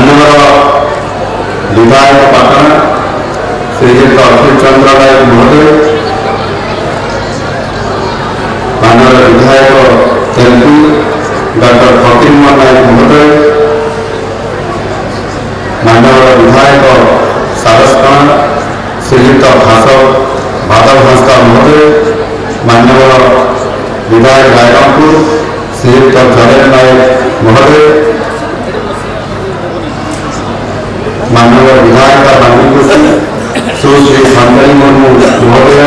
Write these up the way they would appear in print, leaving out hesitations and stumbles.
ମାନ୍ୟବର ବିଧାୟକ ପାଟଣା ଶ୍ରୀଯୁକ୍ତ ଅଖିଳ ଚନ୍ଦ୍ର ନାୟକ ମହୋଦୟ, ମାନ୍ୟବର ବିଧାୟକ ତେଲପୁର ଡକ୍ଟର ଫକୀରମୋହନ ନାୟକ ମହୋଦୟ, ମାନ୍ୟବର ବିଧାୟକ ସାରସକଣା ଶ୍ରୀଯୁକ୍ତ ଭାଦବ ହାଁସଦା ମହୋଦୟ, ମାନ୍ୟବର ବିଧାୟକ ରାୟରଙ୍ଗପୁର ଶ୍ରୀଯୁକ୍ତ ଜଲେନ ନାୟକ ମହୋଦୟ, ମାନ୍ୟବର ବିଧାୟକ ବାଙ୍ଗିରିପୋଷି ସୁଶ୍ରୀ ସନ୍ତରୀ ମୁର୍ମୁ ମହୋଦୟ,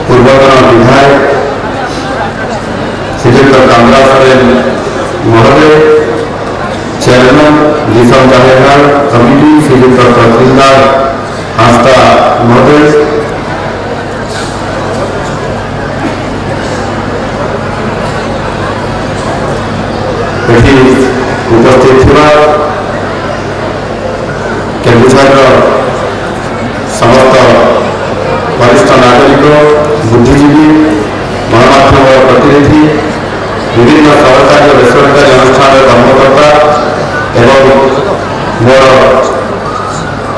ପୂର୍ବତନ ବିଧାୟକ ଶ୍ରୀଯୁକ୍ତ କାନ୍ଦ୍ରା ସରେନ ମହୋଦୟ, ଚେୟାରମ୍ୟାନ୍ ଦିଶମ ଜାହେରଘାଟ କମିଟି ଶ୍ରୀଯୁକ୍ତ ତହସିଲଦାର ହାଁସଦା ମହୋଦୟ, ଏଠି ଉପସ୍ଥିତ ଥିବା କେନ୍ଦୁଝରର ସମସ୍ତ ବରିଷ୍ଠ ନାଗରିକ, ବୁଦ୍ଧିଜୀବୀ, ଗଣମାଧ୍ୟମର ପ୍ରତିନିଧି, ବିଭିନ୍ନ ସରକାରୀ ଓ ବେସରକାରୀ ଅନୁଷ୍ଠାନର କର୍ମକର୍ତ୍ତା ଏବଂ ମୋର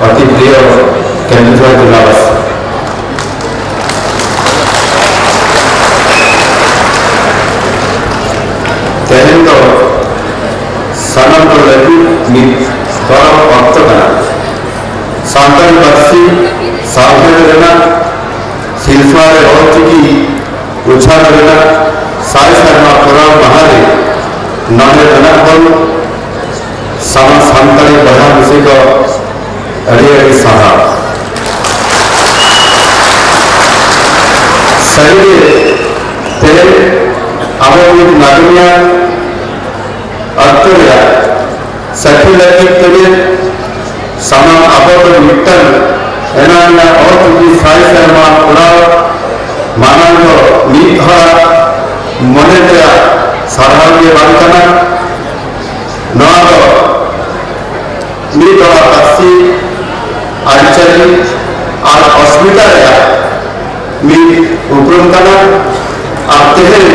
ଅତି ପ୍ରିୟ କେନ୍ଦୁଝର ଜିଲ୍ଲାବାସୀ, ତେହେଂ ᱫᱚ ᱥᱟᱱᱟᱢ ᱠᱚ ᱞᱟᱹᱜᱤᱫ ᱢᱤᱫ ᱜᱚᱨᱚᱵ ᱚᱠᱛᱚ ᱠᱟᱱᱟ᱾ ᱥᱟᱱᱛᱟᱲᱤ ᱯᱟᱹᱨᱥᱤ ᱥᱟᱶᱦᱮᱫ ᱨᱮᱱᱟᱜ ᱥᱤᱞᱥᱞᱟ ᱨᱮ ᱚᱞᱪᱤᱠᱤ ᱩᱪᱷᱟᱹᱱ ᱨᱮᱱᱟᱜ ᱥᱟᱭ ᱥᱮᱨᱢᱟ ᱯᱩᱨᱟᱹᱣ ᱢᱟᱦᱟ ᱨᱮ ᱱᱚᱰᱮ ᱢᱮᱱᱟᱜ ᱵᱚᱱ ᱥᱟᱱᱟᱢ ᱥᱟᱱᱛᱟᱲᱤ ᱵᱚᱭᱦᱟ ᱢᱤᱥᱤ ᱠᱚ ᱟᱹᱰᱤ ᱟᱹᱰᱤ ᱥᱟᱨᱦᱟᱣ᱾ ᱥᱟᱹᱨᱤᱜᱮ ᱛᱮᱦᱮᱧ ᱟᱵᱚ ᱢᱤᱫ ᱱᱟᱜᱟᱢᱤᱭᱟᱹ ᱚᱠᱛᱚ ᱨᱮᱭᱟᱜ ᱥᱟᱹᱠᱷᱤ ᱞᱟᱹᱜᱤᱫ ᱛᱮᱜᱮ ᱥᱟᱱᱟᱢ ᱟᱵᱚ ᱫᱚ ᱢᱤᱫᱴᱟᱝ ᱮᱱᱟᱱ ᱚᱞᱪᱤᱠᱤ ᱥᱟᱭ ᱥᱮᱨᱢᱟ ᱯᱩᱨᱟᱹᱣ ᱢᱟᱱᱟᱣ ᱫᱚ ᱢᱤᱫ ᱦᱚᱲᱟᱜ ᱢᱚᱱᱮ ᱨᱮᱭᱟᱜ ᱥᱟᱨᱦᱟᱣ ᱜᱮ ᱵᱟᱝ ᱠᱟᱱᱟ᱾ ᱱᱚᱣᱟ ᱫᱚ ᱢᱤᱫ ᱦᱚᱲᱟᱜ ᱯᱟᱹᱨᱥᱤ, ᱟᱹᱨᱤᱪᱟᱹᱞᱤ ᱟᱨ ᱚᱥᱢᱤᱛᱟ ᱨᱮᱭᱟᱜ ᱢᱤᱫ ᱩᱯᱨᱩᱢ ᱠᱟᱱᱟ᱾ ᱟᱨ ᱛᱮᱦᱮᱧ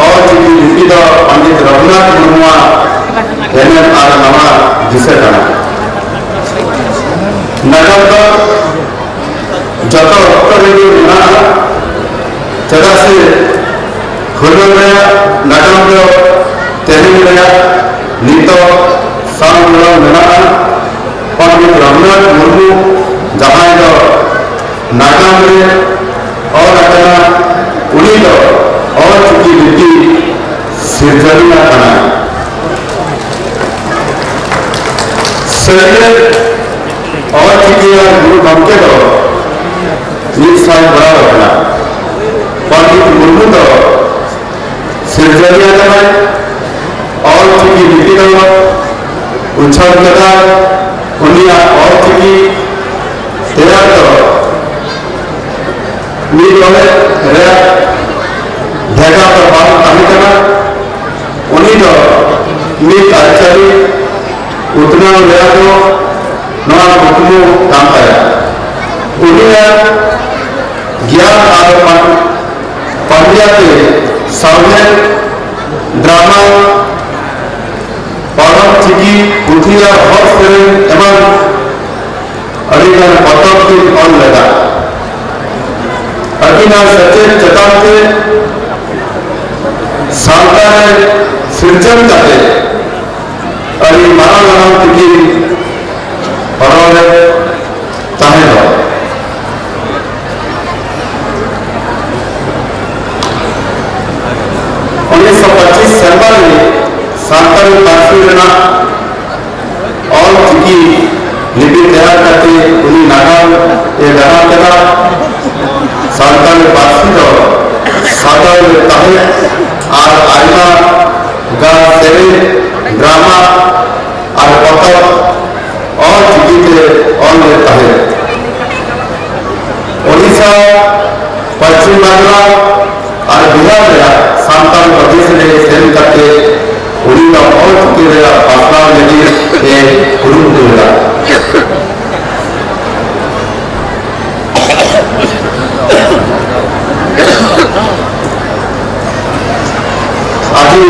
ᱚᱞᱪᱤᱠᱤ ᱞᱤᱯᱤ ᱫᱚ ᱯᱚᱱᱰᱤᱛ ᱨᱚᱜᱷᱩᱱᱟᱛᱷ ᱢᱩᱨᱢᱩᱣᱟᱜ ᱮᱱᱮᱢ ᱟᱨ ᱱᱟᱣᱟ ᱫᱤᱥᱟᱹ ᱠᱟᱱᱟ᱾ ᱱᱟᱜᱟᱢ ᱫᱚ ᱡᱚᱛᱚ ᱚᱠᱛᱚ ᱨᱮᱜᱮ ᱢᱮᱱᱟᱜᱼᱟ, ᱪᱮᱫᱟᱜ ᱥᱮ ᱦᱩᱞ ᱨᱮᱭᱟᱜ ᱱᱟᱜᱟᱢ ᱫᱚ ᱛᱮᱦᱮᱧ ᱨᱮᱭᱟᱜ ᱱᱤᱛᱚᱜ ᱥᱟᱶ ᱡᱚᱲᱟᱣ ᱢᱮᱱᱟᱜᱼᱟ᱾ ᱯᱚᱱᱰᱤᱛ ᱨᱚᱜᱷᱩᱱᱟᱛᱷ ᱢᱩᱨᱢᱩ ᱡᱟᱦᱟᱸᱭ ᱫᱚ ᱱᱟᱜᱟᱢ ᱨᱮ ᱚᱞ ᱟᱠᱟᱱᱟ, ᱩᱱᱤ ᱫᱚ ᱚᱞᱪᱤᱠᱤ ᱞᱤᱯᱤ ᱥᱤᱨᱡᱚᱱᱤᱭᱟᱹ ᱠᱟᱱᱟᱭ᱾ ᱥᱟᱹᱨᱤᱜᱮ ᱚᱞᱪᱤᱠᱤ ᱟᱨ ᱜᱩᱨᱩ ᱜᱚᱢᱠᱮ ᱫᱚ ᱢᱤᱫ ᱥᱟᱶ ᱡᱚᱲᱟᱣ ᱟᱠᱟᱱᱟ᱾ ᱯᱚᱱᱰᱤᱛ ᱢᱩᱨᱢᱩ ᱫᱚ ᱥᱤᱨᱡᱚᱱᱤᱭᱟᱹ ᱠᱟᱱᱟᱭ, ᱚᱞᱪᱤᱠᱤ ᱞᱤᱯᱤ ᱫᱚ ᱩᱪᱷᱟᱹᱱ ᱠᱮᱫᱟᱭ᱾ ᱩᱱᱤᱭᱟᱜ ᱚᱞᱪᱤᱠᱤ ᱛᱮᱭᱟᱨ ᱫᱚ ᱢᱤᱫ ᱚᱞᱮ ᱨᱮᱭᱟᱜ ᱵᱷᱮᱜᱟᱨ ᱫᱚ ᱵᱟᱝ ᱛᱟᱦᱮᱸ ᱠᱟᱱᱟ᱾ ᱩᱱᱤ ᱫᱚ ᱢᱤᱫ ᱟᱹᱨᱤᱪᱟᱹᱞᱤ ᱩᱛᱱᱟᱹᱣ ᱨᱮᱭᱟᱜ ᱫᱚ ᱱᱚᱣᱟ ᱠᱩᱠᱢᱩ ᱠᱟᱱ ᱛᱟᱭᱟ᱾ ᱩᱱᱤᱭᱟᱜ ᱜᱮᱭᱟᱱ ᱟᱨ ᱯᱟᱸᱰᱤᱭᱟᱛᱮ ᱥᱟᱶᱦᱮᱫ, ᱰᱨᱟᱢᱟ, ᱯᱚᱨᱚᱵ, ᱪᱤᱠᱤ, ᱯᱩᱛᱷᱤ ᱟᱨ ᱦᱚᱲ ᱥᱮᱨᱮᱧ ᱮᱢᱟᱱ ᱟᱹᱰᱤᱜᱟᱱ ᱯᱚᱛᱚᱵ ᱠᱤᱱ ᱚᱞ ᱞᱮᱫᱟ᱾ ᱟᱹᱠᱤᱱᱟᱜ ᱥᱮᱪᱮᱫ ᱪᱮᱛᱟᱱ ᱛᱮ ᱥᱟᱶᱛᱟ ᱨᱮ ᱥᱤᱨᱡᱚᱱ ᱠᱟᱛᱮ ᱟᱹᱰᱤ ᱢᱟᱨᱟᱝ ᱢᱟᱨᱟᱝ ᱛᱮᱠᱤᱱ ᱚᱱᱚᱞᱮᱫ ᱛᱟᱦᱮᱸ ᱫᱚ᱾ 1925 ᱥᱮᱨᱢᱟ ᱨᱮ ᱥᱟᱱᱛᱟᱲᱤ ᱯᱟᱹᱨᱥᱤ ᱨᱮᱱᱟᱜ ᱚᱞᱪᱤᱠᱤ ᱞᱤᱯᱤ ᱛᱮᱭᱟᱨ ᱠᱟᱛᱮ ᱩᱱᱤ ᱱᱟᱜᱟᱢ ᱮ ᱵᱮᱱᱟᱣ ᱠᱮᱫᱟ᱾ ᱥᱟᱱᱛᱟᱲᱤ ᱯᱟᱹᱨᱥᱤ ᱫᱚ ᱥᱟᱫᱟᱣ ᱞᱮᱫ ᱛᱟᱦᱮᱸᱫ ᱟᱨ ᱟᱭᱢᱟ ᱜᱟᱱ ᱥᱮᱨᱮᱧ, ᱰᱨᱟᱢᱟ ᱟᱨ ᱯᱚᱛᱚᱵ ᱚᱞᱪᱤᱠᱤᱛᱮ ᱚᱞ ᱞᱮᱫ ᱛᱟᱦᱮᱸᱫ᱾ ᱳᱰᱤᱥᱟ, ᱯᱚᱪᱷᱤᱢ ᱵᱟᱝᱞᱟ ᱟᱨ ᱵᱤᱦᱟᱨ ᱨᱮᱭᱟᱜ ᱥᱟᱱᱛᱟᱲ ᱯᱨᱚᱫᱮᱥ ᱨᱮ ᱥᱮᱱ ᱠᱟᱛᱮ ᱩᱱᱤ ᱫᱚ ᱚᱞᱪᱤᱠᱤ ᱨᱮᱭᱟᱜ ᱯᱟᱥᱱᱟᱣ ᱞᱟᱹᱜᱤᱫ ᱮ ᱠᱩᱨᱩᱢᱩᱴᱩ ᱞᱮᱫᱟ᱾ ᱟᱹᱰᱤ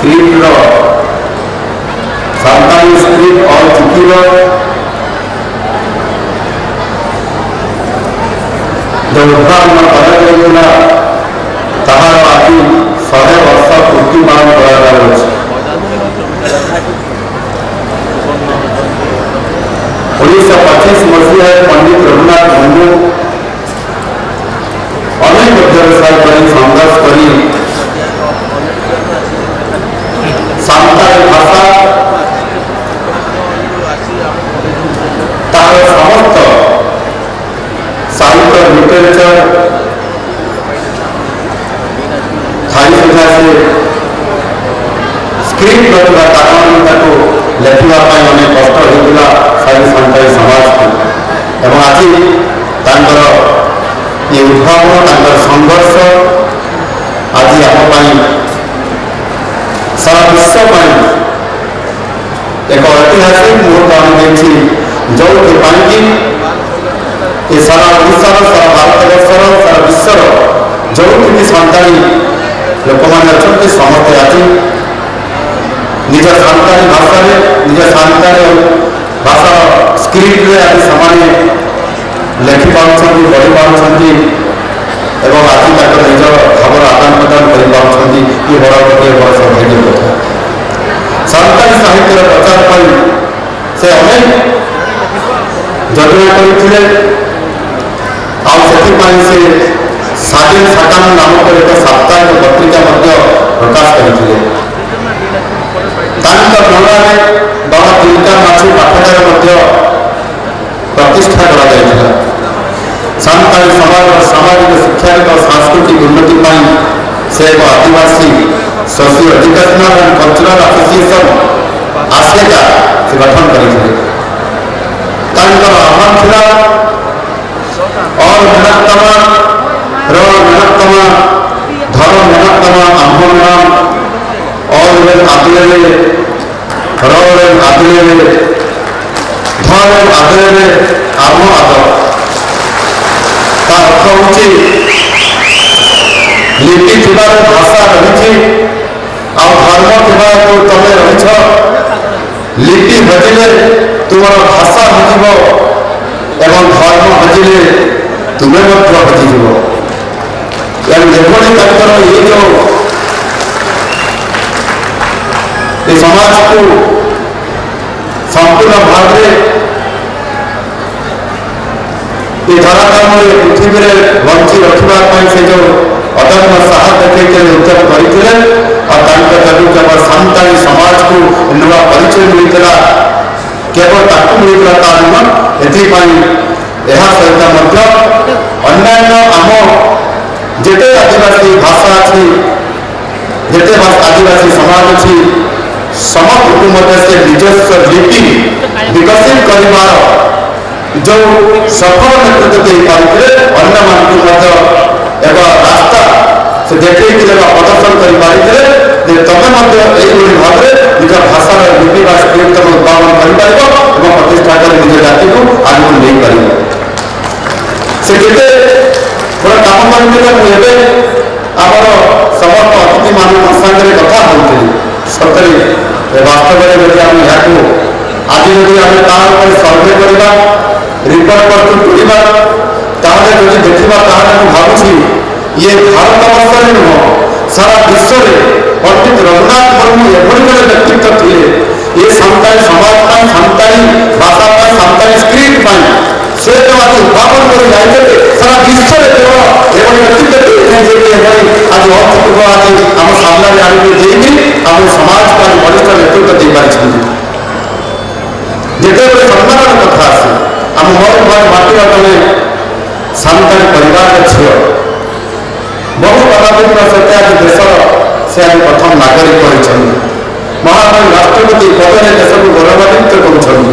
ସ୍କ୍ରିପ୍ଟର, ସାନ୍ତାଳୀ ସ୍କ୍ରିପ୍ଟ ଅଲ୍ ଚିକିର ଯେଉଁ ଉଦ୍ଭାବନ କରାଯାଇଥିଲା, ତାହାର ଆଜି 100 ବର୍ଷ ପୂର୍ତ୍ତି ପାଳନ କରାଯାଉଅଛି। 1925 ମସିହାରେ ପଣ୍ଡିତ ରଘୁନାଥ ମୁର୍ମୁ ଅନେକ ବ୍ୟବସାୟ କରି, ସଂଘର୍ଷ କରି ସାନ୍ତାଳୀ ଭାଷା, ତାହାର ସମସ୍ତ ସାହିତ୍ୟ, ଲିଟରେଚର ଥାଇ ସୁଦ୍ଧା ସେ ସ୍କ୍ରିପ୍ଟ ନଥିବା କାରଣରୁ ତାକୁ ଲେଖିବା ପାଇଁ ଅନେକ କଷ୍ଟ ହେଉଥିଲା ସାହି ସାନ୍ତାଳୀ ସମାଜକୁ। ଏବଂ ଆଜି ତାଙ୍କର ଏ ଉଦ୍ଭାବନ, ତାଙ୍କର ସଂଘର୍ଷ ଆଜି ଆମ ପାଇଁ, ସାରା ବିଶ୍ୱ ପାଇଁ ଏକ ଐତିହାସିକ ମୁହୂର୍ତ୍ତ ଆଣିଦେଇଛି, ଯେଉଁଥିପାଇଁ କି ଏ ସାରା ଓଡ଼ିଶାର, ସାରା ଭାରତବର୍ଷର, ସାରା ବିଶ୍ୱର ଯେଉଁଠି ବି ସାନ୍ତାଳୀ ଲୋକମାନେ ଅଛନ୍ତି, ସମସ୍ତେ ଆଜି ନିଜ ସାନ୍ତାଳୀ ଭାଷାରେ, ନିଜ ସାନ୍ତାଳୀ ଭାଷାର ସ୍କ୍ରିପ୍ଟରେ ଆଜି ସେମାନେ ଲେଖିପାରୁଛନ୍ତି, ପଢ଼ିପାରୁଛନ୍ତି ଏବଂ ଆଜି ତାଙ୍କର ନିଜର ଖବର ଆଦାନ ପ୍ରଦାନ କରିପାରୁଛନ୍ତି। ଇଏ ବଡ଼ ଗୋଟିଏ ବଡ଼ ସୌଭାଗ୍ୟ କଥା। ସାନ୍ତାଳୀ ସାହିତ୍ୟର ପ୍ରଚାର ପାଇଁ ସେ ଅନେକ ଯୋଜନା କରିଥିଲେ, ଆଉ ସେଥିପାଇଁ ସେ ସାଗେନ ସାକାମ ନାମକ ଏକ ସାପ୍ତାହିକ ପତ୍ରିକା ମଧ୍ୟ ପ୍ରକାଶ କରିଥିଲେ। ତାଙ୍କ ନାମରେ ବାବା ତିଲକା ମାଝୀ ପାଠାଗାର ମଧ୍ୟ ପ୍ରତିଷ୍ଠା କରାଯାଇଥିଲା। ସାନ୍ତାଳୀ ସମାଜର ସାମାଜିକ, ଶିକ୍ଷାଗତ, ସାଂସ୍କୃତିକ ଉନ୍ନତି ପାଇଁ ସେ ଏକ ଆଦିବାସୀ socio educational and cultural association, ASECA, ସେ ଗଠନ କରିଥିଲେ। ତାଙ୍କର ଆହ୍ୱାନ ଥିଲା, ᱚᱞ ᱢᱮᱱᱟᱜ ᱛᱟᱢᱟ, ᱨᱚᱲ ᱢᱮᱱᱟᱜ ᱛᱟᱢᱟ, ᱫᱷᱚᱨᱚᱢ ᱢᱮᱱᱟᱜ ᱛᱟᱢᱟ, ᱟᱢᱦᱚᱸ ᱢᱮᱱᱟᱢ᱾ ᱚᱞ ᱨᱮᱢ ᱟᱫ ᱞᱮᱨᱮ, ᱨᱚᱲ ᱨᱮᱢ ᱟᱫ ᱞᱮᱨᱮ, ᱫᱷᱚᱨᱚᱢ ᱟᱫ ᱞᱮᱨᱮ, ᱟᱢᱦᱚᱸ ᱟᱫᱚᱜ᱾ ତା ଅର୍ଥ ହେଉଛି, ଲିପି ଥିବାରୁ ଭାଷା ରହିଛି ଆଉ ଧର୍ମ ଥିବାରୁ ତମେ ରହିଛ। ଲିପି ହଜିଲେ ତୁମର ଭାଷା ହଜିବ ଏବଂ ଧର୍ମ ହଜିଲେ ତୁମେ ମଧ୍ୟ ହଜିଯିବ। ତେଣୁ ଯେଭଳି ତାଙ୍କର ଏଇ ଯେଉଁ ଏ ସମାଜକୁ ସମ୍ପୂର୍ଣ୍ଣ ଭାବରେ ଏ ଧରାଧାମରେ, ପୃଥିବୀରେ ବଞ୍ଚି ରଖିବା ପାଇଁ ସେ ଯେଉଁ ଅଦମ୍ୟ ସାହସ ଦେଖେଇଥିଲେ, ଉଦ୍ୟମ କରିଥିଲେ, ଆଉ ତାଙ୍କ ଯୋଗୁଁ କେବଳ ସାନ୍ତାଳୀ ସମାଜକୁ ନୂଆ ପରିଚୟ ମିଳିଥିଲା, କେବଳ ତାକୁ ମିଳିଥିଲା ତା ନୁହଁ, ଏଥିପାଇଁ ଏହା ସହିତ ମଧ୍ୟ ଅନ୍ୟାନ୍ୟ ଆମ ଯେତେ ଆଦିବାସୀ ଭାଷା ଅଛି, ଯେତେ ଆଦିବାସୀ ସମାଜ ଅଛି, ସମସ୍ତଙ୍କୁ ମଧ୍ୟ ସେ ନିଜସ୍ୱ ଲିପି ବିକଶିତ କରିବାର ଯେଉଁ ସଫଳ ନେତୃତ୍ୱ ଦେଇପାରିଥିଲେ, ଅନ୍ୟମାନଙ୍କୁ ମଧ୍ୟ ଏକ ରାସ୍ତା ସେ ଦେଖେଇଥିଲେ ବା ପ୍ରଦର୍ଶନ କରିପାରିଥିଲେ ଯେ ତମେ ମଧ୍ୟ ଏଇଭଳି ଭାବରେ ନିଜ ଭାଷାର ଲିପି ବା ସ୍କ୍ରିପ୍ଟ ତମେ ଉଦ୍ଭାବନ କରିପାରିବ ଏବଂ ପ୍ରତିଷ୍ଠା କରି ନିଜ ଜାତିକୁ ଆଗକୁ ନେଇପାରିବ। ସେ କେତେ ବଡ଼ କାମ କରିଥିଲେ, ମୁଁ ଏବେ ଆମର ସମସ୍ତ ଅତିଥିମାନଙ୍କ ସାଙ୍ଗରେ କଥା ହେଉଥିଲି। ସତରେ ବାସ୍ତବରେ ଯଦି ଆମେ ଏହାକୁ ଆଜି ଯଦି ଆମେ ତା ଉପରେ ସର୍ଭେ କରିବା, ରିପୋର୍ଟ ପ୍ରସ୍ତୁତ କରିବା, ତାହେଲେ ଯଦି ଦେଖିବା, ତାହେଲେ ମୁଁ ଭାବୁଛି ଇଏ ଭାରତବର୍ଷରେ ନୁହଁ, ସାରା ବିଶ୍ୱରେ ପଣ୍ଡିତ ରଘୁନାଥ ମୁର୍ମୁ ଏଭଳି ଜଣେ ବ୍ୟକ୍ତିତ୍ୱ ଥିଲେ। ଏ ସାନ୍ତାଳୀ ସମାଜ ପାଇଁ, ସାନ୍ତାଳୀ ଭାଷା ପାଇଁ, ସାନ୍ତାଳୀ ସ୍କ୍ରିପ୍ଟ ପାଇଁ ସେ ଯେଉଁ ଆଜି ଉଦ୍ଭାବନ କରି ଯାଇଥିଲେ, ସାରା ବିଶ୍ୱରେ କେବଳ ଏଭଳି ବ୍ୟକ୍ତିତ୍ୱ ଯିଏକି ଏଭଳି ଆଜି ଅର୍ଥକୁ ଆଜି ଆମ ସାମ୍ନାରେ ଆଣିକି ଦେଇକି ଆମ ସମାଜକୁ ଆଜି ବଳିଷ୍ଠ ନେତୃତ୍ୱ ଦେଇପାରିଛନ୍ତି। ଯେତେବେଳେ ସମ୍ମାନର କଥା ଆସେ, ଆମ ମୟୂରଭଞ୍ଜ ମାଟିର ଜଣେ ସାନ୍ତାଳୀ ପରିବାରର ଝିଅ ବହୁ ବାଧାବିଘ୍ନ ସତ୍ତ୍ୱେ ଆଜି ଦେଶର ସେ ଆଜି ପ୍ରଥମ ନାଗରିକ ହୋଇଛନ୍ତି। ମହାମହିମ ରାଷ୍ଟ୍ରପତି ପଦରେ ଦେଶକୁ ଗୌରବାନ୍ୱିତ କରୁଛନ୍ତି।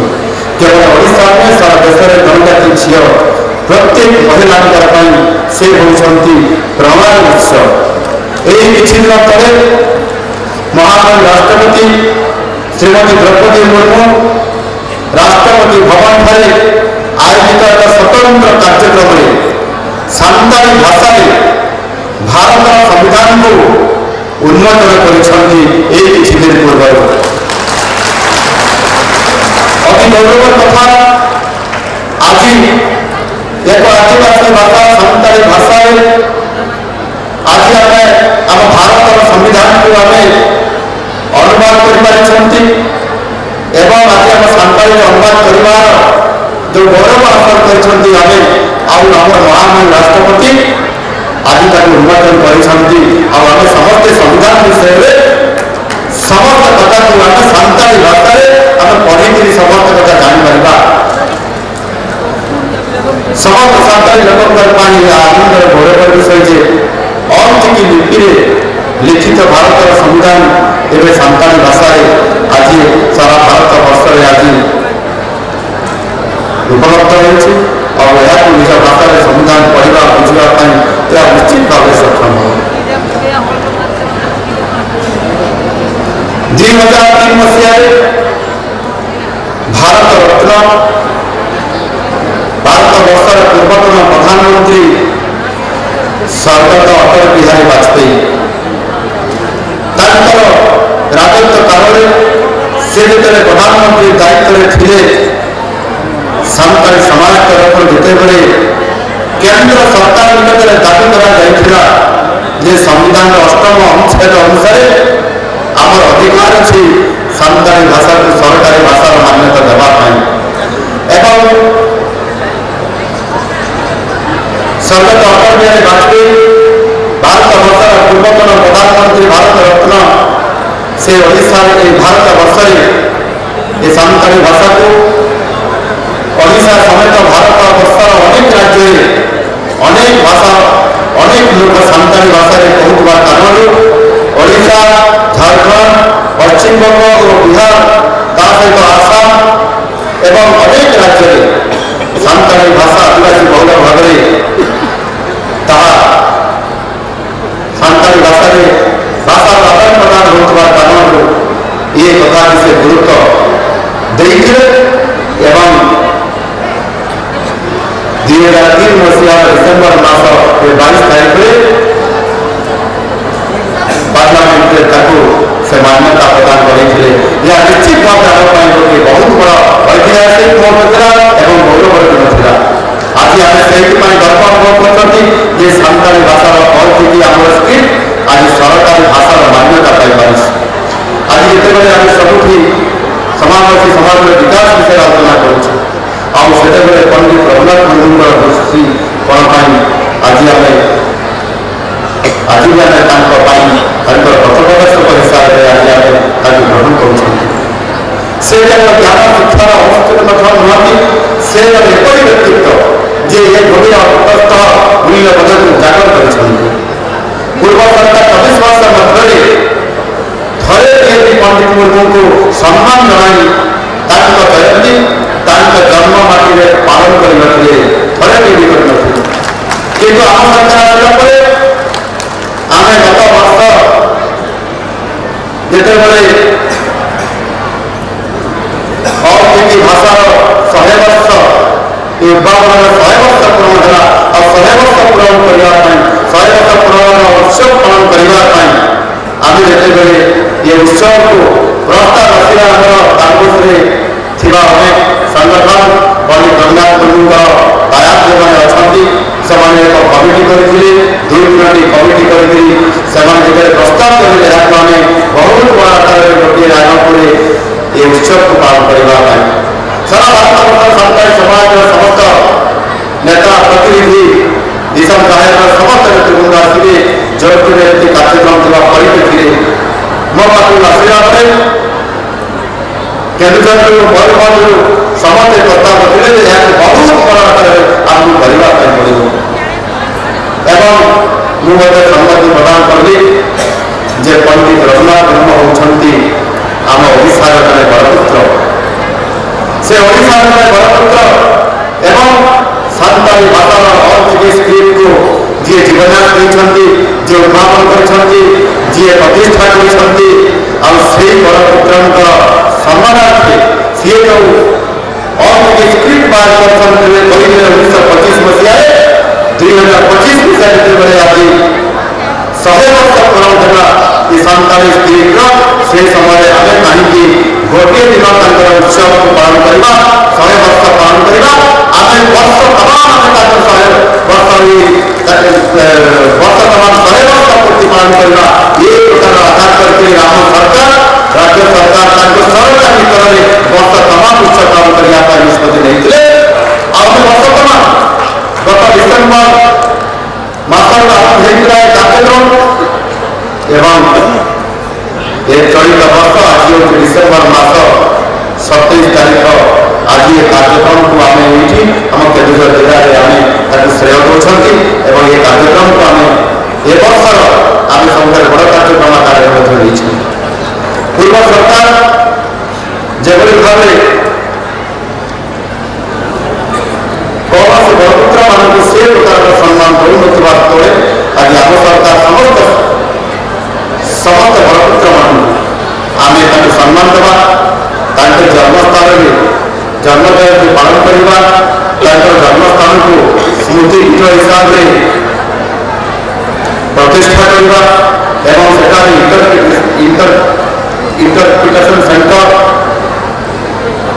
କେବଳ ଓଡ଼ିଶା ନୁହେଁ, ସାରା ଦେଶରେ ଜନଜାତି ଝିଅ, ପ୍ରତ୍ୟେକ ମହିଳାଙ୍କର ପାଇଁ ସେ ହେଉଛନ୍ତି ପ୍ରେରଣାର ଉତ୍ସ। ଏଇ କିଛି ଦିନ ତଳେ ମହାମହିମ ରାଷ୍ଟ୍ରପତି ଶ୍ରୀମତୀ ଦ୍ରୌପଦୀ ମୁର୍ମୁ ରାଷ୍ଟ୍ରପତି ଭବନଠାରେ ଆୟୋଜିତ ଏକ ସ୍ୱତନ୍ତ୍ର କାର୍ଯ୍ୟକ୍ରମରେ ସାନ୍ତାଳୀ ଭାଷାରେ ଭାରତର ସମ୍ବିଧାନକୁ ଉନ୍ମୋଚନ କରିଛନ୍ତି ଏଇ କିଛି ଦିନ ପୂର୍ବରୁ। ଅତି ଗୌରବର କଥା, ଆଜି ଏକ ଆଦିବାସୀ ଭାଷା ସାନ୍ତାଳୀ ଭାଷାରେ ଆଜି ଆମେ ଆମ ଭାରତର ସମ୍ବିଧାନକୁ ଆମେ ଅନୁବାଦ କରିପାରିଛନ୍ତି ଏବଂ ଆଜି ଆମ ସାନ୍ତାଳୀରେ ଅନୁବାଦ କରିବାର ଯେଉଁ ଗୌରବ ହାସଲ କରିଛନ୍ତି ଆମେ, ଆଉ ଆମର ମହାମହିମ ରାଷ୍ଟ୍ରପତି ଆଜି ତାକୁ ଉନ୍ମୋଚନ କରିଛନ୍ତି। ଆଉ ଆମେ ସମସ୍ତେ ସମ୍ବିଧାନ ବିଷୟରେ ସମସ୍ତ କଥାକୁ ଆମେ ସାନ୍ତାଳୀ ଭାଷାରେ ଆମେ ପଢ଼ିକିରି ସମସ୍ତ କଥା ଜାଣିପାରିବା। ସମସ୍ତ ସାନ୍ତାଳୀ ଲୋକଙ୍କ ପାଇଁ ଏହା ଆନନ୍ଦର ଗୌରବର ବିଷୟ ଯେ ଅଲଚିକି ଲିପିରେ ଲିଖିତ ଭାରତର ସମ୍ବିଧାନ ଏବେ ସାନ୍ତାଳୀ ଭାଷାରେ ଆଜି ସାରା ଭାରତ ବର୍ଷରେ ଆଜି ଉପଲବ୍ଧ ହେଉଛି। ଆଉ ଏହାକୁ ନିଜ ଭାଷାରେ ସମ୍ବିଧାନ ପଢ଼ିବା ବୁଝିବା ପାଇଁ ଏହା ନିଶ୍ଚିତ ଭାବରେ ସକ୍ଷମ ହେବ। 2003 ମସିହାରେ ଭାରତ ରତ୍ନ, ଭାରତ ବର୍ଷର ପୂର୍ବତନ ପ୍ରଧାନମନ୍ତ୍ରୀ ସ୍ୱର୍ଗତ ଅଟଳ ବିହାରୀ ବାଜପେୟୀ, ତାଙ୍କର ରାଜତ୍ୱ କାଳରେ ସେ ଯେତେବେଳେ ପ୍ରଧାନମନ୍ତ୍ରୀ ଦାୟିତ୍ୱରେ ଥିଲେ, ସାନ୍ତାଳୀ ସମାଜ ତରଫରୁ ଯେତେବେଳେ କେନ୍ଦ୍ର ସରକାର ନିକଟରେ ଦାବି କରାଯାଇଥିଲା ଯେ ସମ୍ବିଧାନର ଅଷ୍ଟମ ଅନୁଚ୍ଛେଦ ଅନୁସାରେ ଆମର ଅଧିକାର ଅଛି ସାନ୍ତାଳୀ ଭାଷାକୁ ସରକାରୀ ଭାଷାର ମାନ୍ୟତା ଦେବା ପାଇଁ, ଏବଂ ସ୍ୱର୍ଗତ ଅଟଳ ବିହାରୀ ବାଜପେୟୀ ଭାରତ ବର୍ଷର ପୂର୍ବତନ ପ୍ରଧାନମନ୍ତ୍ରୀ ଭାରତ ରତ୍ନ, ସେ ଓଡ଼ିଶାରେ ଏହି ଭାରତ ବର୍ଷରେ ଏ ସାନ୍ତାଳୀ ଭାଷାକୁ ଓଡ଼ିଶା ସମେତ ଭାରତ ବର୍ଷର ଅନେକ ରାଜ୍ୟରେ ଅନେକ ଭାଷା ଅନେକ ଲୋକ ସାନ୍ତାଳୀ ଭାଷାରେ କହୁଥିବା କାରଣରୁ ଓଡ଼ିଶା, ଝାଡ଼ଖଣ୍ଡ, ପଶ୍ଚିମବଙ୍ଗ ଓ ବିହାର, ତା ସହିତ ଆସାମ ଏବଂ ଅନେକ ରାଜ୍ୟରେ ସାନ୍ତାଳୀ ଭାଷା ଆଦିବାସୀ ବହୁଳ ଭାବରେ ତାହା ସାନ୍ତାଳୀ ଭାଷାରେ ଭାଷାର ଆଦାନ ପ୍ରଦାନ ହେଉଥିବା କାରଣରୁ ଏ କଥାକୁ ସେ ଗୁରୁତ୍ୱ ଦେଇଥିଲେ ଏବଂ 2003 ମସିହା ଡିସେମ୍ବର ମାସ 22 ତାରିଖରେ ପାର୍ଲାମେଣ୍ଟରେ ତାକୁ ସେ ମାନ୍ୟତା ପ୍ରଦାନ କରିଥିଲେ। ଏହା ନିଶ୍ଚିତ ଭାବରେ ଆମ ପାଇଁ ଗୋଟିଏ ବହୁତ ବଡ଼ ଐତିହାସିକ ମୁହୂର୍ତ୍ତ ଥିଲା ଏବଂ ଗୌରବର ଦିନ ଥିଲା। ଆଜି ଆମେ ସେଇଥିପାଇଁ ଗର୍ବ ଅନୁଭବ କରୁଛନ୍ତି ଯେ ସାନ୍ତାଳୀ ଭାଷାର ଅଲଚିକି ଆମର ସ୍କ୍ରିପ୍ଟ ଆଜି ସରକାରୀ ଭାଷାର ମାନ୍ୟତା ପାଇପାରିଛି। ଆଜି ଯେତେବେଳେ ଆମେ ସବୁଠି ସମାବେଶୀ ସମାଜର ବିକାଶ ବିଷୟରେ ଆଲୋଚନା କରୁଛୁ, ଆଉ ସେତେବେଳେ ପଣ୍ଡିତ ରଘୁନାଥ ମୁର୍ମୁଙ୍କର ଦୃଷ୍ଟିକୋଣ ପାଇଁ ଆଜି ଆମେ ଆଜି ବି ଆମେ ତାଙ୍କ ପାଇଁ ତାଙ୍କର ପଥପ୍ରଦର୍ଶକ ହିସାବରେ ଆଜି ଆମେ ତାଙ୍କୁ ଗ୍ରହଣ କରୁଛନ୍ତି। ସେ କେବଳ ଜ୍ଞାନ ଶିକ୍ଷାର ଅନୁଷ୍ଠିତ ମଧ୍ୟ ନୁହନ୍ତି, ସେ ଜଣେ ଏପରି ବ୍ୟକ୍ତିତ୍ୱ ଯେ ଏ ଭୂମିର ଅନ୍ତସ୍ଥ ମୂଲ୍ୟବୋଧକୁ ଉଜାଗର କରିଛନ୍ତି। ପୂର୍ବ ସରକାର 24 ବର୍ଷ ମଧ୍ୟରେ ଥରେ ବି ପଣ୍ଡିତ ମୁର୍ମୁଙ୍କୁ ସମ୍ମାନ ଜଣାଇ ତାଙ୍କ ଜୟନ୍ତୀ ତାଙ୍କ ଜନ୍ମ ମାଟିରେ ପାଳନ କରିନଥିଲେ, ଥରେ ବି କରିନଥିଲେ। କିନ୍ତୁ ଆମ ସରକାର ଆସିଲା ପରେ ଆମେ ଗତ ବର୍ଷ ଯେତେବେଳେ ଅଲଚିକି ଭାଷାର 100 ବର୍ଷ ଉଦ୍ଭାବନର 100 ବର୍ଷ ପୂରଣ ହେଲା, ଆଉ 100 ବର୍ଷ ପୂରଣ କରିବା ପାଇଁ 100 ବର୍ଷ ପୂରଣର ଉତ୍ସବ ପାଳନ କରିବା ପାଇଁ ଆମେ ଯେତେବେଳେ ଏ ଉତ୍ସବକୁ ପ୍ରସ୍ତାବ ଆସିଲା, ଆମର କାମ୍ପସରେ ଥିବା ଅନେକ ସଂଗଠନ ପଣ୍ଡିତ ରଘୁନାଥ ମୁର୍ମୁଙ୍କର ଦାୟାଦ ଯେଉଁମାନେ ଅଛନ୍ତି ସେମାନେ ଏକ କମିଟି କରିଥିଲେ। 2 3ଟି କମିଟି କରିକିରି ସେମାନେ ଯେତେବେଳେ ପ୍ରସ୍ତାବ କରିଲେ ଏହାକୁ ଆମେ ବହୁତ ବଡ଼ ଆକାରରେ ଗୋଟିଏ ରାୟଗଡ଼ପୁରରେ ଏ ଉତ୍ସବକୁ ପାଳନ କରିବା ପାଇଁ ସାରା ଭାରତବର୍ଷର ସାନ୍ତାଳୀ ସମାଜର ସମସ୍ତ ନେତା ପ୍ରତିନିଧି ଦିଶମ ସାହେବର ସମସ୍ତ ନେତୃବୃନ୍ଦ ଆସିବେ। ଜୟପୁରରେ ଏମିତି କାର୍ଯ୍ୟକ୍ରମ ଥିବା ପରିପ୍ରେକ୍ଷୀରେ ମୋ ପାଖକୁ ଆସିଲା ପରେ କେନ୍ଦୁଝରରୁ ମୟୂରଭଞ୍ଜରୁ ସମସ୍ତେ ପ୍ରସ୍ତାବ ରଖିଲେ ଯେ ଏହାକୁ ବହୁତ ବଡ଼ ଆକାରରେ ଆମକୁ କରିବା ପାଇଁ ପଡ଼ିବ, ଏବଂ ମୁଁ ମଧ୍ୟ ସମ୍ମତି ପ୍ରଦାନ କଲି ଯେ ପଣ୍ଡିତ ରଘୁନାଥ ମୁର୍ମୁ ହେଉଛନ୍ତି ଆମ ଓଡ଼ିଶାର ଜଣେ ବରପୁତ୍ର। ସେ ଓଡ଼ିଶାର ଜଣେ ବରପୁତ୍ର ଏବଂ ସାନ୍ତାଳୀ ଭାଷାର ଅଲଚିକି ସ୍କ୍ରିପ୍ଟକୁ ଯିଏ ଜୀବନ୍ୟାସ ଦେଇଛନ୍ତି, ଯିଏ ଉଦ୍ଭାବନ କରିଛନ୍ତି, ଯିଏ ପ୍ରତିଷ୍ଠା କରିଛନ୍ତି, ଆଉ ସେଇ ବରପୁତ୍ରଙ୍କର ସମ୍ମାନାର୍ଥେ ସିଏ ଯେଉଁ ଅଲଚିକି ସ୍କ୍ରିପ୍ଟ ବାହାର କରିଛନ୍ତି କହିଥିଲେ 1925 ମସିହାରେ, 2025 ମସିହାରେ ଯେତେବେଳେ ଆଜି 100 ବର୍ଷ ପୂରଣ ହେଲା ଏ ସାନ୍ତାଳୀ ସ୍କ୍ରିପ୍ଟର। ସେ ସମୟରେ ଆମେ କାହିଁକି ଗୋଟିଏ ଦିନ ତାଙ୍କର ଉତ୍ସବକୁ ପାଳନ କରିବା, 100 ବର୍ଷ ପାଳନ କରିବା? ଆମେ ବର୍ଷ ତମାମ ଆମେ ତାଙ୍କର 100 ବର୍ଷ, ବର୍ଷ ତମାମ 100 ବର୍ଷ ପୂର୍ତ୍ତି ପାଳନ କରିବା। ଏ ପ୍ରକାର ଆଧାର କରିକି ଆମ ସରକାର, ରାଜ୍ୟ ସରକାର ତାଙ୍କୁ ସରକାରୀ ସ୍ତରରେ ବର୍ଷ ତମାମ ଉତ୍ସବ ପାଳନ କରିବା ପାଇଁ ନିଷ୍ପତ୍ତି ନେଇଥିଲେ। ଆଉ ଆମେ ବର୍ଷ ତମାମ, ଗତ ଡିସେମ୍ବର ମାସରୁ ଆରମ୍ଭ ହେଇଥିଲା ଏ କାର୍ଯ୍ୟକ୍ରମ ଏବଂ ଏ ଚଳିତ ବର୍ଷ ଆଜି ହେଉଛି ଡିସେମ୍ବର ମାସ 27 ତାରିଖ। ଆଜି ଏ କାର୍ଯ୍ୟକ୍ରମକୁ ଆମେ ଏଇଠି ଆମ କେନ୍ଦୁଝର ଜିଲ୍ଲାରେ ଆମେ ତାକୁ ଶ୍ରେୟ ଦେଉଛନ୍ତି ଏବଂ ଏ କାର୍ଯ୍ୟକ୍ରମକୁ ଆମେ ଏ ବର୍ଷର ଆମେ ସବୁଠାରୁ ବଡ଼ କାର୍ଯ୍ୟକ୍ରମ ଆକାରରେ ମଧ୍ୟ ନେଇଛୁ। ପୂର୍ବ ସରକାର ଯେଭଳି ଭାବରେ କୌଣସି ବରପୁତ୍ରମାନଙ୍କୁ ସେ ପ୍ରକାରର ସମ୍ମାନ ଦେଉନଥିବା ସ୍ଥଳେ ଆଜି ଆମ ସରକାର ସମସ୍ତ ବରପୁତ୍ରମାନଙ୍କୁ ଆମେ ତାଙ୍କୁ ସମ୍ମାନ ଦେବା, ତାଙ୍କ ଜନ୍ମସ୍ଥାନରେ ଜନ୍ମ ଜୟନ୍ତୀ ପାଳନ କରିବା, ତାଙ୍କର ଜନ୍ମସ୍ଥାନକୁ ସ୍ମୃତି ପୀଠ ହିସାବରେ ପ୍ରତିଷ୍ଠା କରିବା ଏବଂ ସେଠାରେ ଇଣ୍ଟରପ୍ରିଟେସନ ସେଣ୍ଟର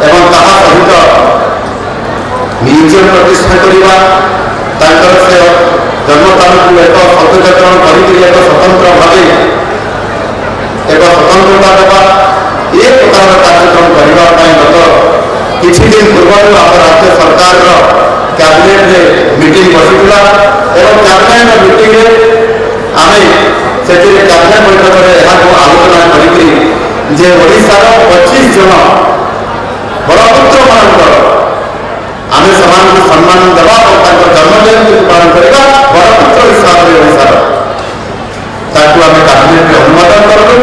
ଏବଂ ତାହା ସହିତ ମ୍ୟୁଜିୟମ ପ୍ରତିଷ୍ଠା କରିବା, ତାଙ୍କର ସେ ଜନ୍ମସ୍ଥାନକୁ ଏକ ସୌନ୍ଦର୍ଯ୍ୟକରଣ କରିକିରି ଏକ ସ୍ୱତନ୍ତ୍ର ଭାବେ ଏକ ସ୍ୱତନ୍ତ୍ରତା ଦେବା, ଏ ପ୍ରକାରର କାର୍ଯ୍ୟକ୍ରମ କରିବା ପାଇଁ ଗତ କିଛି ଦିନ ପୂର୍ବରୁ ଆମ ରାଜ୍ୟ ସରକାରର କ୍ୟାବିନେଟରେ ମିଟିଂ ବସିଥିଲା ଏବଂ କ୍ୟାବିନେଟର ମିଟିଂରେ ଆମେ ସେଥିରେ କ୍ୟାବିନେଟ ବୈଠକରେ ଏହାକୁ ଆଲୋଚନା କରିକିରି ଯେ ଓଡ଼ିଶାର 25 ଜଣ ବରପୁତ୍ରମାନଙ୍କର ଆମେ ସେମାନଙ୍କୁ ସମ୍ମାନ ଦେବା ଏବଂ ତାଙ୍କ ଜନ୍ମ ଜୟନ୍ତୀକୁ ପାଳନ କରିବା ବରପୁତ୍ର ହିସାବରେ ଓଡ଼ିଶାର, ତାକୁ ଆମେ କ୍ୟାବିନେଟରେ ଅନୁମୋଦନ କଲୁ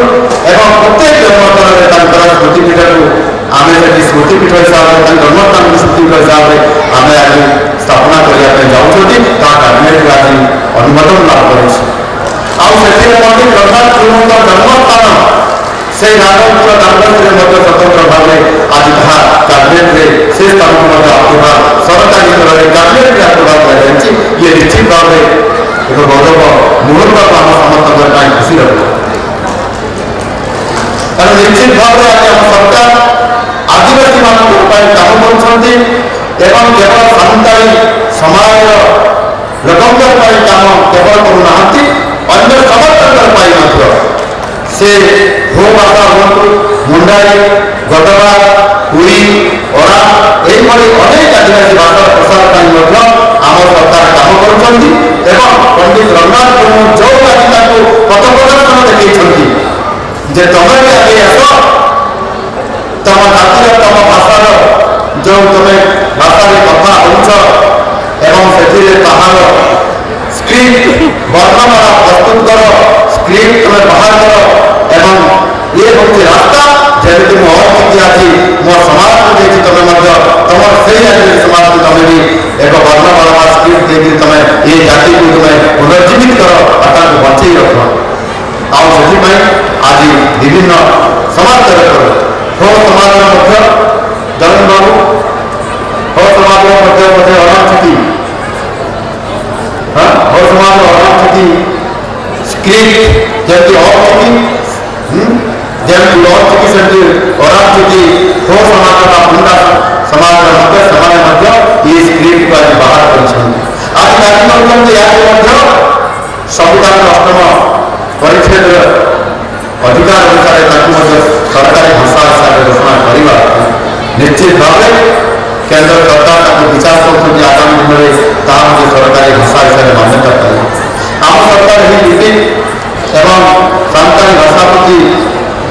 ଏବଂ ପ୍ରତ୍ୟେକ ଜନ୍ମସ୍ଥାନରେ ତାଙ୍କର ସ୍ମୃତିପୀଠକୁ ଆମେ ସେଠି ସ୍ମୃତିପୀଠ ହିସାବରେ, ତାଙ୍କ ଜନ୍ମସ୍ଥାନକୁ ସ୍ମୃତିପୀଠ ହିସାବରେ ଆମେ ଆଜି ସ୍ଥାପନା କରିବା ପାଇଁ ଯାଉଛନ୍ତି। ତାହା କ୍ୟାବିନେଟରେ ଆଜି ଅନୁମୋଦନ ଲାଭ କରିଛି। ଆଉ ସେଥିରେ ମଧ୍ୟ ରଘୁନାଥ ମୁର୍ମୁଙ୍କ ଜନ୍ମସ୍ଥାନ ସେଇ ରାଘବପୁର ଦାନଗଦିରେ ମଧ୍ୟ ସ୍ୱତନ୍ତ୍ର ଭାବେ ଆଜି ତାହା କ୍ୟାବିନେଟରେ ସେ ସ୍ଥାନକୁ ମଧ୍ୟ ଆପ୍ରୁଭାଲ, ସରକାରୀ ସ୍ତରରେ କ୍ୟାବିନେଟରେ ଆପ୍ରୁଭାଲ କରାଯାଇଛି। ଇଏ ନିଶ୍ଚିତ ଭାବରେ ଏକ ଗୌରବ ମୁହୂର୍ତ୍ତକୁ ଆମ ସମସ୍ତଙ୍କ ପାଇଁ ଖୁସିର କଥା। କାରଣ ନିଶ୍ଚିତ ଭାବରେ ଆଜି ଆମ ସରକାର ଆଦିବାସୀମାନଙ୍କ ପାଇଁ କାମ କରୁଛନ୍ତି ଏବଂ କେବଳ ସାନ୍ତାଳୀ ସମାଜର ଲୋକଙ୍କ ପାଇଁ କାମ କେବଳ କରୁନାହାନ୍ତି, ଅନ୍ୟ ସମସ୍ତଙ୍କ ପାଇଁ ମଧ୍ୟ। ସେ ହୋ ଭାଷା ହୁଅନ୍ତୁ, ମୁଣ୍ଡାରୀ, ଗଦବା, କୁଇ, ଓରାମ, ଏହିଭଳି ଅନେକ ଆଦିବାସୀ ଭାଷାର ପ୍ରସାର ପାଇଁ ମଧ୍ୟ ଆମ ସରକାର କାମ କରୁଛନ୍ତି। ଏବଂ ପଣ୍ଡିତ ରଘୁନାଥ ମୁର୍ମୁ ଯେଉଁ ଆଜି ତାଙ୍କୁ ପଥ ପ୍ରଦର୍ଶନ ଦେଖେଇଛନ୍ତି ଯେ ତମେ ବି ଆଗେଇ ଆସ, ତମ ଜାତିର, ତମ ଭାଷାର ଯେଉଁ ତମେ ଭାଷାରେ କଥା ହେଉଛ ଏବଂ ସେଥିରେ ତାହାର ସ୍କ୍ରିପ୍ଟ, ବର୍ଣ୍ଣମାଳା ପ୍ରସ୍ତୁତ କର, ସ୍କ୍ରିପ୍ଟ ତୁମେ ବାହାର କର ଏବଂ ଇଏ ହେଉଛି ରାସ୍ତା। ଯେମିତି ମୁଁ ଅଚିକି ଆଜି ମୋ ସମାଜକୁ ଦେଇଛି, ତମେ ମଧ୍ୟ ତମର ସେଇ ଆଦିବାସୀ ସମାଜକୁ ତମେ ବି ଏକ ବର୍ଣ୍ଣମାଳା ବା ସ୍କ୍ରିପ୍ଟ ଦେଇକରି ତମେ ଏ ଜାତିକୁ ତୁମେ ପୁନର୍ଜୀବିତ କର ଆଉ ତାକୁ ବଞ୍ଚେଇ ରଖ। ଆଉ ସେଥିପାଇଁ ଆଜି ବିଭିନ୍ନ ସମାଜ ତରଫରୁ ହୋ ସମାଜର ମଧ୍ୟ ଜଗନ ବାବୁ, ହୋ ସମାଜର ମଧ୍ୟ ମଧ୍ୟ ଅରାମଛୁଟି, ହଁ, ହୋ ସମାଜର ଅରାମଛୁଟି ସ୍କ୍ରିପ୍ଟ ଯେମିତି ଅଚିକି, ଯେମିତି ଅଚିକି ସେମିତି ଅରାମଛୁଟି ହୋ ସମାଜ ବା ମୁଣ୍ଡା ସମାଜର ମଧ୍ୟ ସେମାନେ ମଧ୍ୟ ଏଇ ସ୍କ୍ରିପ୍ଟକୁ ଆଜି ବାହାର କରିଛନ୍ତି। ଆଜି ଦାବି କରୁଛନ୍ତି ଏହାକୁ ମଧ୍ୟ ସମ୍ବିଧାନର ଅଷ୍ଟମ ପରିଚ୍ଛେଦର ଅଧିକାର ଅନୁସାରେ ତାକୁ ମଧ୍ୟ ସରକାରୀ ଭାଷା ହିସାବରେ ଘୋଷଣା କରିବା। ନିଶ୍ଚିତ ଭାବରେ କେନ୍ଦ୍ର ସରକାର ତାକୁ ବିଚାର କରୁଛନ୍ତି। ଆଗାମୀ ଦିନରେ ତାହା ମଧ୍ୟ ସରକାରୀ ଭାଷା ହିସାବରେ ମାନ୍ୟତା ପାଇବ। ଆମ ସରକାର ଏହି ଲିପି ଏବଂ ସାନ୍ତାଳୀ ଭାଷା ପ୍ରତି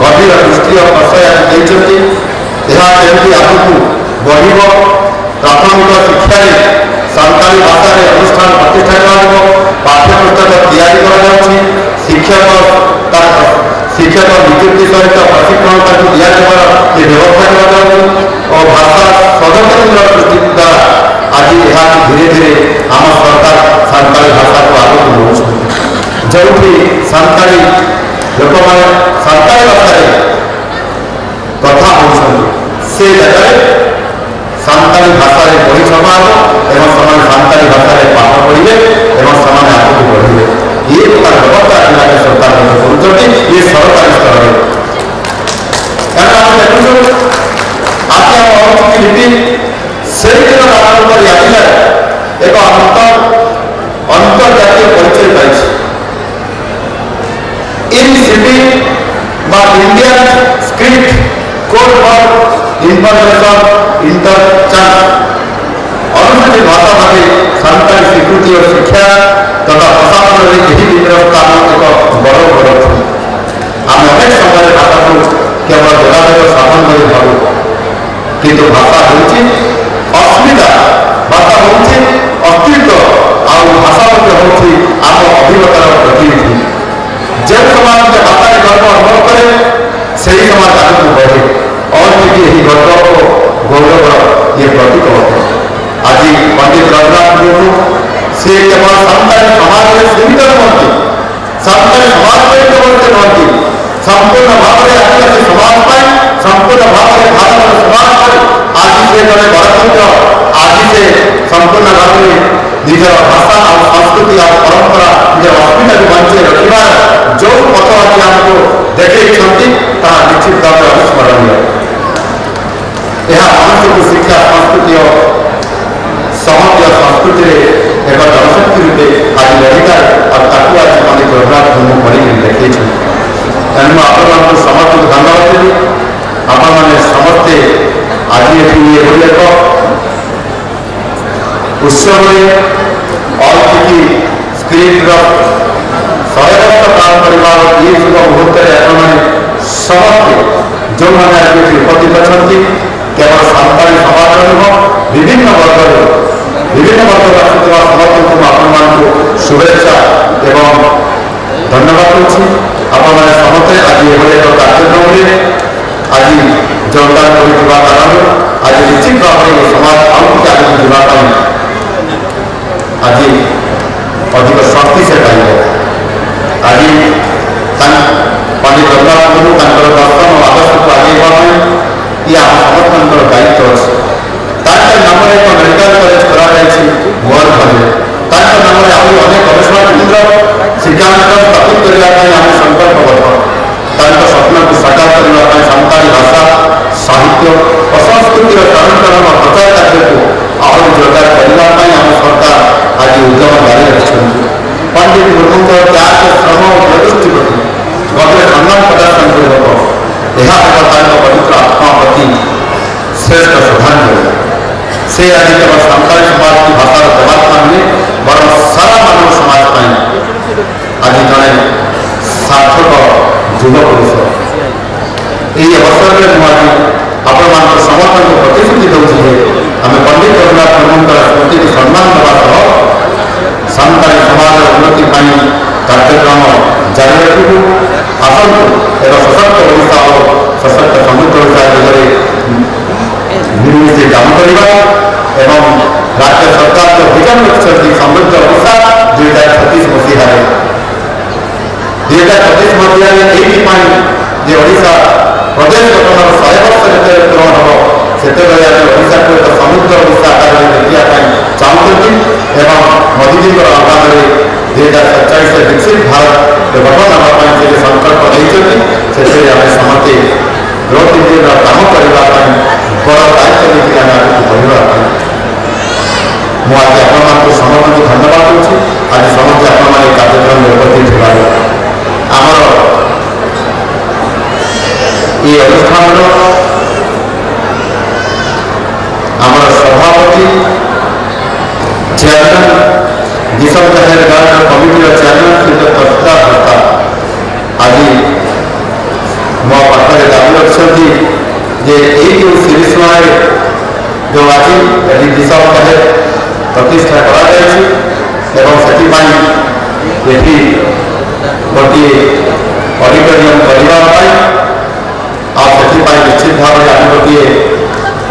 ଗଭୀର ଦୃଷ୍ଟି ଓ ପ୍ରଶ୍ରୟ ଆଜି ଦେଇଛନ୍ତି। ଏହା କେମିତି ଆଗକୁ ବଢ଼ିବ, ପ୍ରାଥମିକ ଶିକ୍ଷାରେ ସାନ୍ତାଳୀ ଭାଷାରେ ଅନୁଷ୍ଠାନ ପ୍ରତିଷ୍ଠା କରାଯିବ, ପାଠ୍ୟପୁସ୍ତକ ତିଆରି କରାଯାଉଛି, ଶିକ୍ଷକ ନିଯୁକ୍ତି ସହିତ ପ୍ରଶିକ୍ଷଣ ତାକୁ ଦିଆଯିବାର ଏ ବ୍ୟବସ୍ଥା କରାଯାଉଛି ଓ ଭାଷା ଶୋଧ କେନ୍ଦ୍ର ସୃଷ୍ଟି ଦ୍ୱାରା ଆଜି ଏହାକୁ ଧୀରେ ଧୀରେ ଆମ ସରକାର ସାନ୍ତାଳୀ ଭାଷାକୁ ଆଗକୁ ନେଉଛନ୍ତି। ଯେଉଁଠି ସାନ୍ତାଳୀ ଲୋକମାନେ ସାନ୍ତାଳୀ ଭାଷାରେ କଥା ହେଉଛନ୍ତି, ସେ ଜାଗାରେ ସାନ୍ତାଳୀ ଭାଷାରେ ବହି ଛପା ହେବ ଏବଂ ସେମାନେ ସାନ୍ତାଳୀ ଭାଷାରେ ପାଠ ପଢ଼ିବେ ଏବଂ ସେମାନେ ଆଗକୁ ବଢ଼ିବେ। ଏ ପ୍ରକାର ବ୍ୟବସ୍ଥା ଆଜି ରାଜ୍ୟ ସରକାର ମଧ୍ୟ କରୁଛନ୍ତି ଏ ସରକାରୀ ସ୍ତରରେ। କାରଣ ଆମେ ଦେଖୁଛୁ, ଆଜି ଆମ ଅଲଚିକି ଲିପି ସେଇଦିନ ଆରମ୍ଭ କରି ଆଜି ଯାଏ ଏକ ଅନ୍ତର୍ଜାତୀୟ ପରିଚୟ ପାଇଛି। ଇନସିପି ବା Indian script code for information interchange ଅନୁସୂଚିତ ଭାଷା ଭାବେ ସାନ୍ତାଳୀ ସ୍ୱୀକୃତି ଓ ଶିକ୍ଷା ତଥା ପ୍ରଶାସନରେ ଏହି ଲିପିର ସ୍ଥାନ ଏକ ବଡ଼ ଉପଲବ୍ଧି। ଆମେ ଅନେକ ସମୟରେ ଭାଷାକୁ କେବଳ ଯୋଗାଯୋଗ ସାଧନ ବୋଲି ଭାବୁ, କିନ୍ତୁ ଭାଷା ହେଉଛି ଅସ୍ମିତା, ଭାଷା ହେଉଛି ଅସ୍ତିତ୍ୱ, ଆଉ ଭାଷା ମଧ୍ୟ ହେଉଛି ଆମ ଅଭିଜ୍ଞତାର ପ୍ରତିନିଧି। ଯେଉଁ ସମାଜ ନିଜ ଭାଷାରେ ଗର୍ବ ଅନୁଭବ କରେ, ସେହି ସମାଜ ଆଗକୁ ବଢ଼େ। ଅଲଚିକି ଏହି ଗର୍ବ ଓ ଗୌରବର ଇଏ ପ୍ରତୀକ ଅଟେ। ଆଜି ପଣ୍ଡିତ ରଘୁନାଥ ମୁର୍ମୁ ସେ କେବଳ ସାନ୍ତାଳୀ ସମାଜରେ ସୀମିତ ନୁହନ୍ତି, ସାନ୍ତାଳୀ ସମାଜ ପାଇଁ କେବଳ ସେ ନୁହନ୍ତି, ସମ୍ପୂର୍ଣ୍ଣ ଭାବରେ ଆଦିବାସୀ ସମାଜ ପାଇଁ, ସମ୍ପୂର୍ଣ୍ଣ ଭାବରେ ଭାରତର ସମାଜ ପାଇଁ ଆଜି ସେ ଜଣେ ବରପୁତ୍ର। ଆଜି ସେ ସମ୍ପୂର୍ଣ୍ଣ ଭାବରେ ନିଜର ଭାଷା ଆଉ ସଂସ୍କୃତି ଆଉ ପରମ୍ପରା, ନିଜର ଅସ୍ମିତାକୁ ବଞ୍ଚେଇ ରଖିବାର ଯେଉଁ ପଥ ଆଜି ଆମକୁ ଦେଖେଇଛନ୍ତି, ତାହା ନିଶ୍ଚିତ ଭାବରେ ଅବିସ୍ମରଣୀୟ। ଏହା ମନୁଷ୍ୟକୁ ଶିକ୍ଷା, ସଂସ୍କୃତି ଓ ସହତୀୟ ସଂସ୍କୃତିରେ ଏକ ଜନଶକ୍ତି ରୂପେ ଆଜି ଗଢ଼ିଥାଏ, ଆଉ ତାକୁ ଆଜି ପଣ୍ଡିତ ରଘୁନାଥ ମୁର୍ମୁ କରିକି ଦେଖେଇଛନ୍ତି। ତେଣୁ ମୁଁ ଆପଣମାନଙ୍କୁ ସମସ୍ତଙ୍କୁ ଧନ୍ୟବାଦ ଦେବି। ଆପଣମାନେ ସମସ୍ତେ ଆଜି ଏଠି ଏଭଳି ଏକ ଉତ୍ସବରେ ଅଲଚିକି ସ୍କ୍ରିପ୍ଟର 100 ବର୍ଷ ପାଳନ କରିବାର ଏହି ଶୁଭ ମୁହୂର୍ତ୍ତରେ ଆପଣମାନେ ସମସ୍ତେ ଯେଉଁମାନେ ଆଜି ଏଠି ଉପସ୍ଥିତ ଅଛନ୍ତି, କେବଳ ସାନ୍ତାଳୀ ସମାଜର ନୁହଁ, ବିଭିନ୍ନ ବର୍ଗରୁ ଆସୁଥିବା ସମସ୍ତଙ୍କୁ ମୁଁ ଆପଣମାନଙ୍କୁ ଶୁଭେଚ୍ଛା ଏବଂ ଧନ୍ୟବାଦ ଦେଉଛି। ଆପଣମାନେ ସମସ୍ତେ ଆଜି ଏଭଳି ଏକ କାର୍ଯ୍ୟକ୍ରମରେ ଆଜି ଯୋଗଦାନ କରିଥିବା କାରଣରୁ ଆଜି ନିଶ୍ଚିତ ଭାବରେ ଏ ସମାଜ ଆଉ ଟିକେ ଆଗକୁ ଯିବା ପାଇଁ ଆଜି ଅଧିକ ଶକ୍ତି ସେ ପାଇବ। ଆଜି ପଣ୍ଡିତ ରଘୁନାଥ ମୁର୍ମୁ ତାଙ୍କର ଦର୍ଶନ ଓ ଆଦର୍ଶକୁ ଆଗେଇବା ପାଇଁ ଇଏ ଆମ ସମସ୍ତଙ୍କର ଦାୟିତ୍ୱ ଅଛି। ତାଙ୍କ ନାମରେ ଏକ ମେଡିକାଲ କଲେଜ କରାଯାଇଛି ମୟୂରଭଞ୍ଜରେ। ତାଙ୍କ ନାମରେ ଆହୁରି ଅନେକ ଗବେଷଣା କେନ୍ଦ୍ର, ଶିକ୍ଷାନୁଷ୍ଠାନ ସ୍ଥାପିତ କରିବା ପାଇଁ ଆମେ ସଂକଳ୍ପବଦ୍ଧ। ତାଙ୍କ ସ୍ୱପ୍ନକୁ ସାକାର କରିବା ପାଇଁ ସାନ୍ତାଳୀ ଭାଷା, ସାହିତ୍ୟ ଓ ସଂସ୍କୃତିର ସଂରକ୍ଷଣ ଓ ପ୍ରଚାର କାର୍ଯ୍ୟକୁ ଆହୁରି ଜୋରଦାର କରିବା ପାଇଁ ଆମ ସରକାର ଆଜି ଉଦ୍ୟମ ଜାରି ରଖିଛନ୍ତି। ପଣ୍ଡିତ ମୁର୍ମୁଙ୍କର ତ୍ୟାଗ, ଶ୍ରମ ଓ ଦୂରଦୃଷ୍ଟି ପ୍ରତି ଗଭୀର ସମ୍ମାନ ପ୍ରଦର୍ଶନ ପୂର୍ବକ ଏହା ହେବ ତାଙ୍କ ପବିତ୍ର ଆତ୍ମା ପ୍ରତି ଶ୍ରେଷ୍ଠ ଶ୍ରଦ୍ଧାଞ୍ଜଳି। ସେ ଆଜି କେବଳ ସାନ୍ତାଳୀ ସମାଜ କି ଭାଷାର ଦେବାତ୍ମା ନୁହେଁ, ବରଂ ସାରା ମାନବ ସମାଜ ପାଇଁ ଆଜି ଜଣେ ସାର୍ଥକ ଯୁଗପୁରୁଷ। ଏହି ଅବସରରେ ମୁଁ ଆଜି ଆପଣମାନଙ୍କ ସମସ୍ତଙ୍କୁ ପ୍ରତିଶ୍ରୁତି ଦେଉଛି ଯେ ଆମେ ପଣ୍ଡିତ ରଘୁନାଥ ମୁର୍ମୁଙ୍କର ସ୍ମୃତିକୁ ସମ୍ମାନ ଦେବା ସହ ସାନ୍ତାଳୀ ସମାଜର ଉନ୍ନତି ପାଇଁ କାର୍ଯ୍ୟକ୍ରମ ଜାରି ରଖିବୁ। ଆସନ୍ତୁ, ଏକ ସଶକ୍ତ ଓଡ଼ିଶା ଓ ସଶକ୍ତ ସମୃଦ୍ଧ ଓଡ଼ିଶା ଦିଗରେ ମିଳିମିଶି କାମ କରିବା ଏବଂ ରାଜ୍ୟ ସରକାର ଯେଉଁ ଭିଜନ ରଖିଛନ୍ତି ସମୃଦ୍ଧ ଓଡ଼ିଶା 2036 ମସିହାରେ, 2036 ମସିହାରେ ଏଇଥିପାଇଁ ଯେ ଓଡ଼ିଶା ପ୍ରଦେଶ ଗଠନର 100 ବର୍ଷ ଯେତେବେଳେ ପୂରଣ ହେବ, ସେତେବେଳେ ଆମେ ଓଡ଼ିଶାକୁ ଏକ ସମୃଦ୍ଧ ଓଡ଼ିଶା ଆକାରରେ ଦେଖିବା ପାଇଁ ଚାହୁଁଛନ୍ତି ଏବଂ ମୋଦିଜୀଙ୍କର ଆହ୍ୱାନରେ 2047ରେ ବିକଶିତ ଭାରତ ଗଠନ ହେବା ପାଇଁ ସେ ଯେଉଁ ସଂକଳ୍ପ ନେଇଛନ୍ତି, ସେଥିରେ ଆମେ ସମସ୍ତେ ଗ୍ରୋଥ ଇଞ୍ଜିନର କାମ କରିବା ପାଇଁ ବଡ଼ ଦାୟିତ୍ୱ ନେଇକି ଆମେ ଆଗକୁ ବଢ଼ିବା ପାଇଁ ମୁଁ ଆଜି ଆପଣମାନଙ୍କୁ ସମସ୍ତଙ୍କୁ ଧନ୍ୟବାଦ ଦେଉଛି। ଆଜି ସମସ୍ତେ ଆପଣମାନେ ଏହି କାର୍ଯ୍ୟକ୍ରମରେ ଉପସ୍ଥିତ ଥିବାରୁ ଆମର ଏହି ଅନୁଷ୍ଠାନର ଆମର ସଭାପତି, ଚେୟାରମ୍ୟାନ୍, ଦିଶମ ଜାହେର ଗାର୍ଡର କମିଟିର ଚେୟାରମ୍ୟାନ୍ ଶ୍ରୀଯୁକ୍ତ ସୀତା ଭର୍ତ୍ତା ଆଜି ମୋ ପାଖରେ ଦାବି ରଖିଛନ୍ତି ଯେ ଏଇ ଯେଉଁ ଶିରିସୁଆରେ ଯେଉଁ ଆଜି ଏଠି ଦିଶମ ଜାହେର ପ୍ରତିଷ୍ଠା କରାଯାଇଛି ଏବଂ ସେଥିପାଇଁ ଏଠି ଗୋଟିଏ ଅଡ଼ିଟୋରିୟମ କରିବା ପାଇଁ, ଆଉ ସେଥିପାଇଁ ନିଶ୍ଚିତ ଭାବରେ ଆମେ ଗୋଟିଏ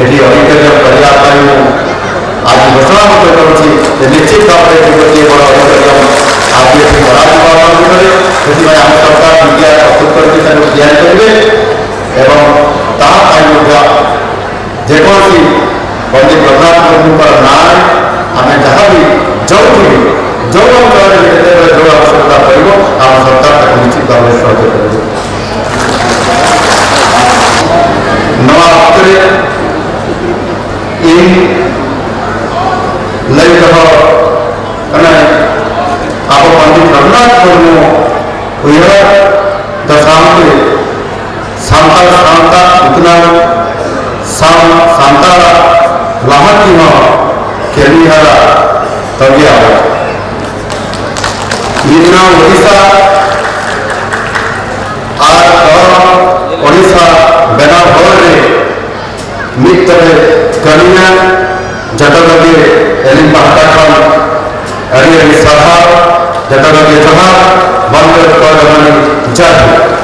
ଏଠି ଅଡ଼ିଟୋରିୟମ କରିବା ପାଇଁ ମୁଁ ଆଜି ଘୋଷଣା ମଧ୍ୟ କରୁଛି ଯେ ନିଶ୍ଚିତ ଭାବରେ ଏଠି ଗୋଟିଏ ବଡ଼ ଅଡ଼ିଟୋରିୟମ ଆଜି ଏଠି କରାଯିବ ଆମ ଦିନରେ। ସେଥିପାଇଁ ଆମ ସରକାର ମିଡ଼ିଆ ପ୍ରସ୍ତୁତ କରିକି ତାକୁ ତିଆରି କରିବେ ଏବଂ ତାହା ପାଇଁ ମଧ୍ୟ ଯେକୌଣସି ପଣ୍ଡିତ ରଘୁନାଥ ମୁର୍ମୁଙ୍କର ନାଁରେ ଆମେ ଯାହା ବି ଯେଉଁଠି ବି ଯେଉଁ ଅଞ୍ଚଳରେ ବି ଯେତେବେଳେ ଯେଉଁ ଆବଶ୍ୟକତା ପଡ଼ିବ ᱤᱧ ᱞᱟᱹᱭ ᱫᱚᱦᱚ ᱠᱟᱱᱟᱭ ᱟᱵᱚ ᱯᱚᱱᱰᱤᱛ ᱨᱚᱜᱷᱩᱱᱟᱛᱷ ᱢᱩᱨᱢᱩ ᱩᱭᱦᱟᱹᱨ ᱫᱚ ᱥᱟᱶᱛᱮ ᱥᱟᱱᱛᱟᱲ ᱥᱟᱶᱛᱟ ᱩᱛᱱᱟᱹᱣ ᱥᱟᱶ ᱥᱟᱱᱛᱟᱲᱟᱜ ᱞᱟᱦᱟᱱᱛᱤ ᱦᱚᱸ ᱠᱟᱹᱢᱤ ᱦᱚᱨᱟ ᱛᱚᱸᱜᱮᱭᱟᱵᱚᱱ। ᱢᱤᱫ ᱳᱰᱤᱥᱟ ᱟᱨ ᱫᱷᱚᱨᱚᱢ ᱳᱰᱤᱥᱟ ᱵᱮᱱᱟᱣ ᱦᱚᱨ ᱨᱮ ᱢᱤᱫ ᱛᱮᱞᱮ ᱠᱟᱹᱢᱤᱭᱟ। ᱡᱚᱛᱚ ᱠᱚᱜᱮ ᱟᱹᱞᱤᱧ ᱯᱟᱦᱴᱟ ᱠᱷᱚᱱ ᱟᱹᱰᱤ ᱟᱹᱰᱤ ᱥᱟᱨᱦᱟᱣ। ᱡᱚᱛᱚ ᱠᱚᱜᱮ ᱡᱚᱦᱟᱨ। ᱵᱚᱱᱫᱮ ᱩᱛᱠᱚᱞ ᱡᱚᱱᱚᱱᱤ। ᱡᱚᱭ ᱦᱤᱱᱫ।